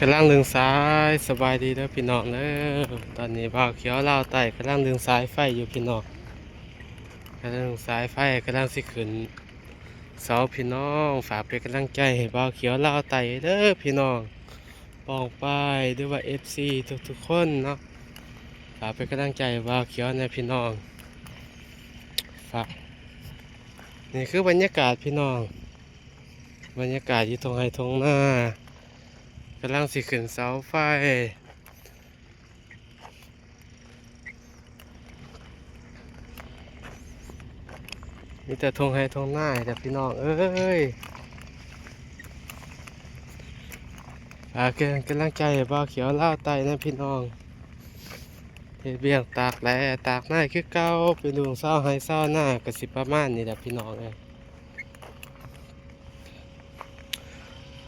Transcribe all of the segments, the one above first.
ກຳລັງດຶງສາຍ ສະບາຍດີເດີພີ່ນ້ອງເດີ. ຕອນນີ້ບ່າວຂຽວລາວໃຕ້ກຳລັງດຶງສາຍໄຟຢູ່ພີ່ນ້ອງ ກຳລັງດຶງສາຍໄຟ ກຳລັງຊິຂຶ້ນເສົາພີ່ນ້ອງ. ຝາກເປັນກຳລັງໃຈໃຫ້ບ່າວຂຽວລາວໃຕ້ເດີພີ່ນ້ອງ ປ້ອງປາຍ ຫຼືວ່າເອັຟຊີທຸກໆຄົນເນາະ. ຝາກເປັນກຳລັງໃຈໃຫ້ບ່າວຂຽວແດ່ພີ່ນ້ອງ. ຝາກ ນີ້ຄືບັນຍາກາດພີ່ນ້ອງ ບັນຍາກາດຢູ່ທົ່ງໄຮ່ທົ່ງນາ ກຳລັງຊິຂຶ້ນເສົາໄຟ. ມີແຕ່ທົ່ງໄຮ່ທົ່ງນາແຫຼະພີ່ນ້ອງເອີຍ. ຝາກເປັນກຳລັງໃຈໃຫ້ບ່າວຂຽວລາວໃຕ້ນຳພີ່ນ້ອງ. ເຮັດວຽກຕາກແລ້ຕາກນາຄືເກົ່າ ເປັນລູກຊາວໄຮ່ຊາວນາ ກະຊິປະມານນີ້ແຫຼະພີ່ນ້ອງເອີຍ.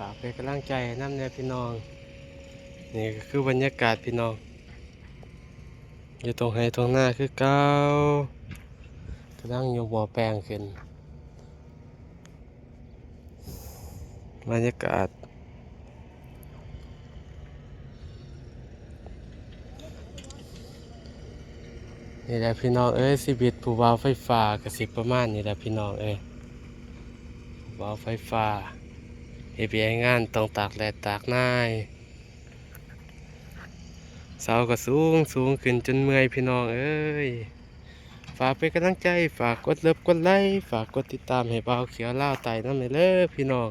ຝາກເປັນກຳລັງໃຈໃຫ້ນຳແດ່ພີ່ນ້ອງ. ນີ້ກະຄືບັນຍາກາດພີ່ນ້ອງ ຢູ່ທົ່ງໄຮ່ທົ່ງນາຄືເກົ່າ ກຳລັງຍົກໝໍ້ແປງຂຶ້ນ. ບັນຍາກາດ ນີ້ແຫຼະພີ່ນ້ອງເອີຍ ຊີວິດຜູ້ບ່າວໄຟຟ້າກະຊິປະມານນີ້ແຫຼະພີ່ນ້ອງເອີຍ. ຜູ້ບ່າວໄຟຟ້າເຮັດວຽກເຮັດງານຕ້ອງຕາກແດດຕາກນາ ເສົາກະສູງໆຂຶ້ນຈົນເມື່ອຍພີ່ນ້ອງເອີຍ. ຝາກເປັນກຳລັງໃຈ ຝາກກົດເລີບກົດໄລ ຝາກກົດຕິດຕາມໃຫ້ບ່າວຂຽວລາວໃຕ້ນຳແດ່ເດີພີ່ນ້ອງ.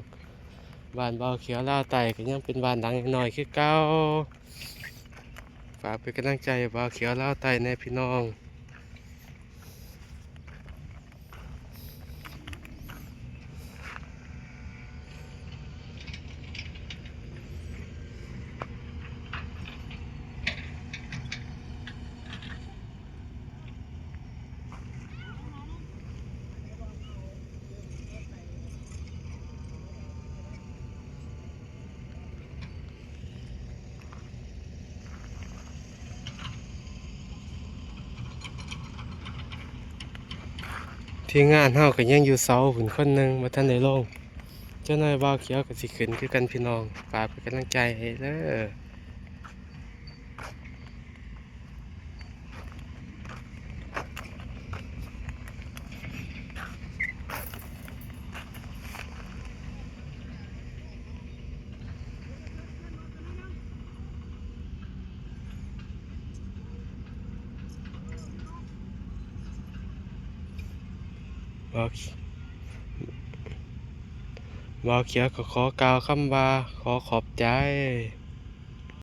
ບ້ານບ່າວຂຽວລາວໃຕ້ກະຍັງເປັນບ້ານຫຼັງນ້ອຍໆຄືເກົ່າ. ຝາກເປັນກຳລັງໃຈໃຫ້ບ່າວຂຽວລາວໃຕ້ແດ່ພີ່ນ້ອງ. ທີມງານເຮົາກະຍັງຢູ່ເສົາພຸ້ນຄົນໜຶ່ງ ບໍ່ທັນໄດ້ລົງ. ຈັກໜ້ອຍບ່າວຂຽວກະຊິຂຶ້ນຄືກັນພີ່ນ້ອງ ຝາກເປັນກຳລັງໃຈໃຫ້ເດີ. ບ່າວຂຽວກະຂໍກ່າວຄຳວ່າ ຂໍຂອບໃຈ.